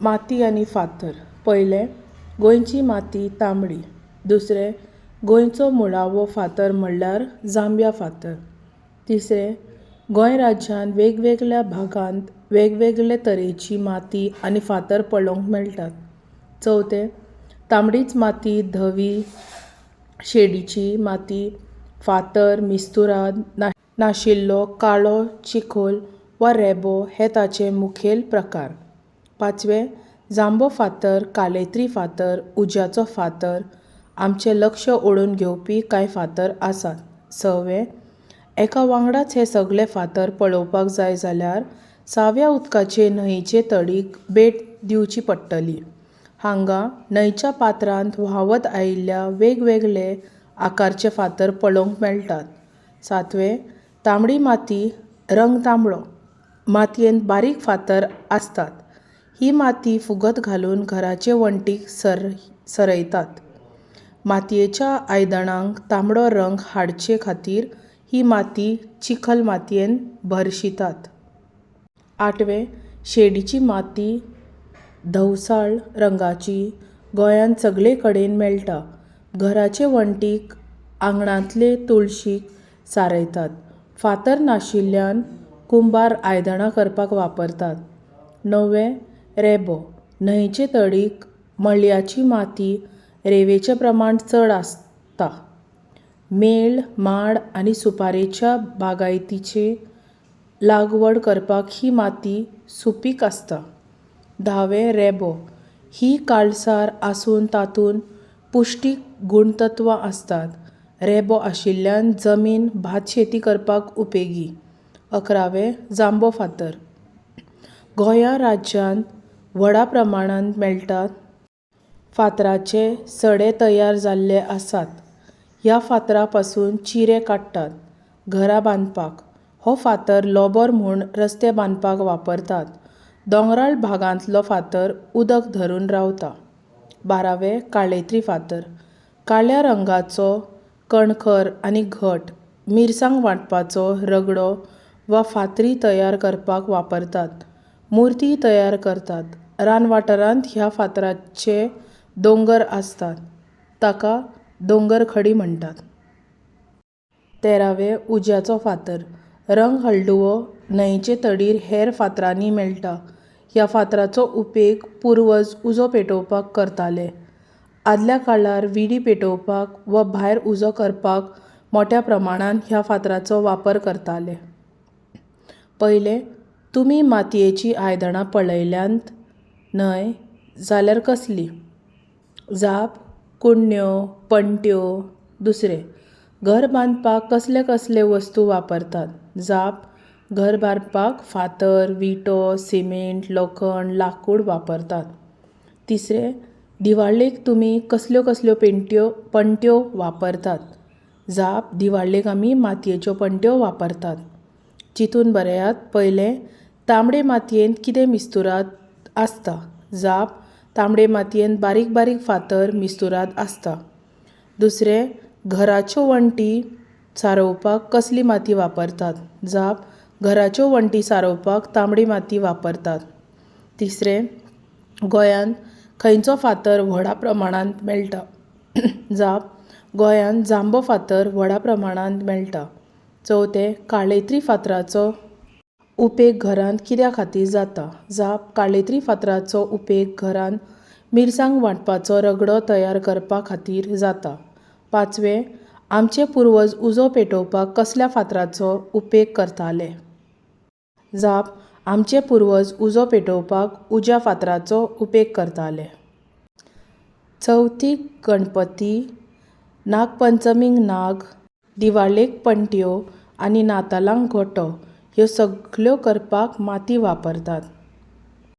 माती आनी फातर. पयलें, गोंयची माती तांबडी. दुसरें, गोंयचो मुळावो फातर म्हणल्यार जांबया फातर. तिसरें, गोंय राज्यांत वेगवेगळ्या भागांत वेगवेगळे तरेची माती आनी फातर पळोवंक मेळटात. चवथें, तांबडीच माती धवी शेडीची माती, फातर मिस्तुराद नाशिल्लो काळो चिखोल वा रेबो हे ताचे मुखेल प्रकार. पांचवें, जांबो फातर, कालेत्री फातर, उज्याचो फातर आमचें लक्ष ओडून घेवपी कांय फातर आसात. सवें, एका वांगडाच हे सगळे फातर पळोवपाक जाय जाल्यार साव्या उदकाचे न्हंयचे तडीक भेट दिवची पडटली. हांगा न्हंयच्या पात्रांत व्हांवत आयिल्ल्या वेगवेगळे आकारचे फातर पळोवंक मेळटात. सातवें, तांबडी माती, रंग तांबडो. मातयेंत बारीक फातर आसतात. ही माती फुगत घालून घराचे वण्टीक सरयतात. मातयेच्या आयदणांक तांबडो रंग हाडचे खातीर ही माती चिखल मातयेन भरशितात. आठवें, शेडीची माती धवसाळ रंगाची गोंयांत सगळे कडेन मेळटा. घराचे वण्टीक, आंगणांतले तुळशीक सारयतात. फातर नाशिल्ल्यान कुंबार आयदणां करपाक वापरतात. णवें, रेबो. न्हंयचे तडीक मळयाची माती रेंवेचें प्रमाण चड आसता. मेळ, माड आनी सुपारेच्या बागायतीची लागवड करपाक ही माती सुपीक आसता. धावें, रेबो. ही काळसार आसून तातूंत पुश्टीक गुणतत्वां आसतात. रेबो आशिल्ल्यान जमीन भात शेती करपाक उपेगी. अकरावें, जांबो फातर. गोंया राज्यांत व्हडा प्रमाणांत मेळटात. फातराचे सडे तयार जाल्ले आसात. ह्या फातरा पसून चिरे काडटात घरां बांदपाक. हो फातर लोबर म्हूण रस्ते बांदपाक वापरतात. दोंगराळ भागांतलो फातर उदक धरून रावता. बारावें, काळेत्री फातर. काळ्या रंगाचो कणखर आनी घट मिरसांग वांटपाचो रगडो वा फातरी तयार करपाक वापरतात. मुर्ती तयार करतात. रान वाठारांत ह्या फातराचे दोंगर आसतात. ताका दोंगर खडी म्हणटात. तेरावें, उज्याचो फातर. रंग हळडुवो. न्हंयचे तडीर हेर फातरांनी मेळटा. ह्या फातराचो उपेग पुर्वज उजो पेटोवपाक करताले. आदल्या काळार विडी पेटोवपाक वा भायर उजो करपाक मोट्या प्रमाणान ह्या फातराचो वापर करताले. पयलें, तुमी मातयेचीं आयदणां पळयल्यांत न्हय जाल्यार कसलीं? जाप, कुडण्यो, पणट्यो. दुसरें, घर बांदपाक कसले कसले वस्तू वापरतात? जाप, घर बांदपाक फातर, विटो, सिमेंट, लोखण, लाकूड वापरतात. तिसरें, दिवाळेक तुमी कसल्यो कसल्यो पेंट्यो पणट्यो वापरतात? जाप, दिवाळेक आमी मातयेच्यो पणट्यो वापरतात. चिंतून बरयात. पयलें, तांबडे मातयेंत कितें मिस्तुराद आसता? जाप, तांबडे मातयेंत बारीक बारीक फातर मिस्तुराद आसता. दुसरें, घराच्यो वण्टी सारोवपाक कसली माती वापरतात? जाप, घराच्यो वण्टी सारोवपाक तांबडी माती वापरतात. तिसरें, गोंयांत खंयचो फातर व्हडा प्रमाणांत मेळटा? जाप, गोंयांत जांबो फातर व्हडा प्रमाणांत मेळटा. चवथें, काळेत्री फातराचो उपेग घरांत कित्या खातीर जाता? जाप, काळेत्री फातराचो उपेग घरांत मिरसांग वांटपाचो रगडो तयार करपा खातीर जाता. पांचवें, आमचे पुर्वज उजो पेटोवपाक कसल्या फातराचो उपेग करताले? जाप, आमचे पुर्वज उजो पेटोवपाक उज्या फातराचो उपेग करताले. चवथीक गणपती, नागपंचमीक नाग, दिवाळेक पणट्यो आनी नातालांक गोटो ह्यो सगल्यो करपाक माती वापरतात.